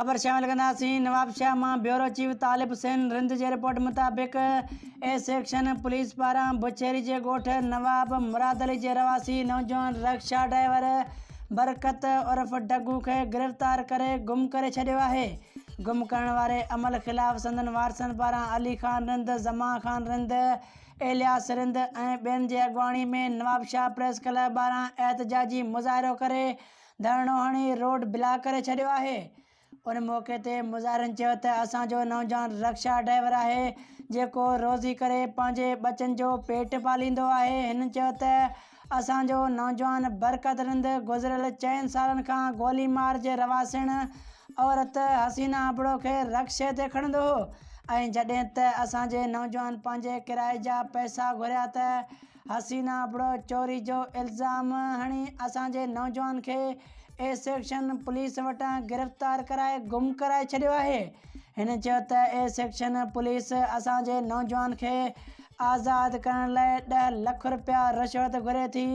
خبر شامل ڪنداسين نوابشاهه مان بيورو چيف طالب حسين رند جي رپورٽ مطابق اي سيڪشن پوليس پاران بڇيري جي ڳوٺ نواب مراد علي جي رهواسي نوجوان رڪشا ڊرائيور برڪت عرف ڊگو کي گرفتار ڪري گم ڪري ڇڏيو آهي گم ڪرڻ واري عمل خلاف سندن وارثن پاران علي خان رند، زمان خان رند، ايلياس رند ۽ ٻين جي اڳواڻي ۾ نوابشاهه پريس ڪلب ٻاهران احتجاجي مظاهرو ڪري ڌرڻو هڻي روڊ بلاڪ ڪري ڇڏيو آهي. ان موقعي تي مظاهرين چيو ته اسان جو نوجوان رڪشا ڊرائيور آهي جيڪو روزي ڪري پنهنجي ٻچن جو پيٽ پاليندو آهي هنن چيو ته اسان جو نوجوان برڪت رند گذريل چئن سالن کان گوليمار جي رهواسڻ عورت حسينا ابڙو کي رڪشي تي کڻندو هو ۽ جڏهن ته اسان جي نوجوان پنهنجي ڪرائي جا پئسا گهريا ته حسينا ابڙو چوري جو الزام هڻي اسان جي نوجوان کي اي سيڪشن پوليس وٽان گرفتار ڪرائي گم ڪرائي ڇڏيو آهي. هن چيو ته اي سيڪشن پوليس اسان جي نوجوان کي آزاد ڪرڻ لاء ڏهه لک رپيا رشوت گهري ٿي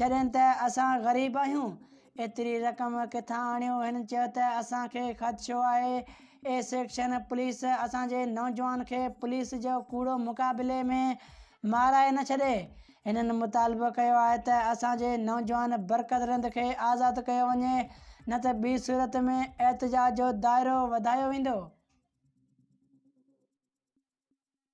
جڏهن ته اسان غريب آهيون ايتري رقم ڪٿان آڻيون هن چيو ته اسان کي خدشو آهي اي سيڪشن پوليس اسان جي نوجوان کي پوليس جو ڪوڙو مقابلي ۾ مارائي نه ڇڏي. هنن مطالبو ڪيو آهي ته اسان جي نوجوان برڪت رند کي آزاد ڪيو وڃي نه ته ٻي صورت ۾ احتجاج جو دائرو وڌايو ويندو.